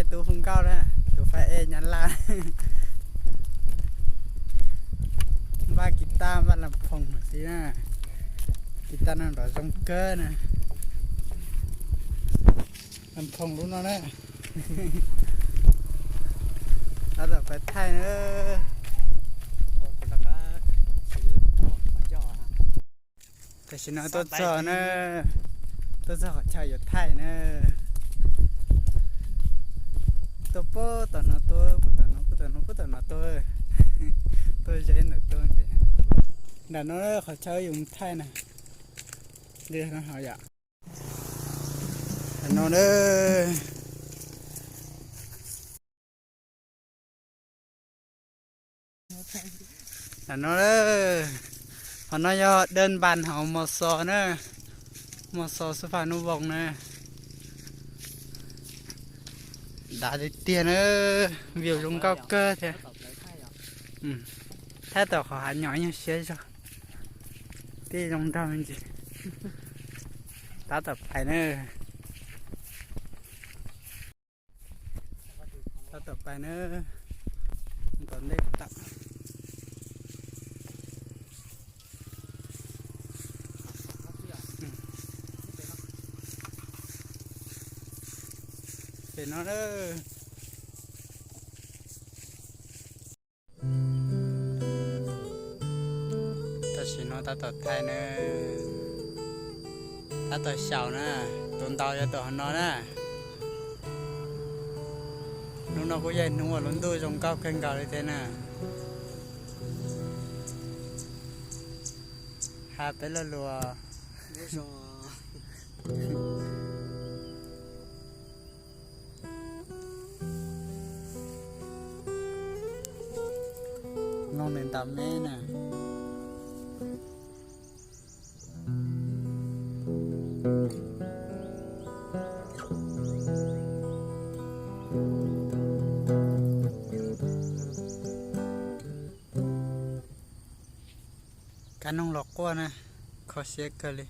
Tub hu nkauj na, tus fab e Nyab Laj. Npaj kis tas npaj las phoos mas xwb na. Kis tas no nrov zoo kawg na. Las phoos lub no na. Tab tom pais thaij na. Tam sim no tuaj txog na, tuaj txog qhov chaw yuav thaij na. Tuaj puag tom no tuaj, puag tom no, puag tom no, puag tom no tuaj. Tuaj ze ntawm tuaj. Nram no qhov chaw yus thaij na. Li no yom. Nram no na. Nram no, qhov no yog dawb npas hauv Mos Xos na, Mos Xos xub phas Nub Voos na. Dav tiag tiag na, view zoo nkauj kawg thiab. Thaij tom qhov hav nyom nyuag siab zog, tij zoo nraug me ntsis. Tab tom pais na. Tab tom pais na, nkaus ntej tawm. Pem no na. Tam sim no tab tom thaij na, tab tom xyaum na, tus ntaus yog tus hauv no na. Hnub no kuj yog hnub uas lub ntuj zoo nkauj kawg nkaus li thiab na. Hab peb lo lus. Mloog nws ntaus me na. Kab noog los quaj na, kho siab kawg li.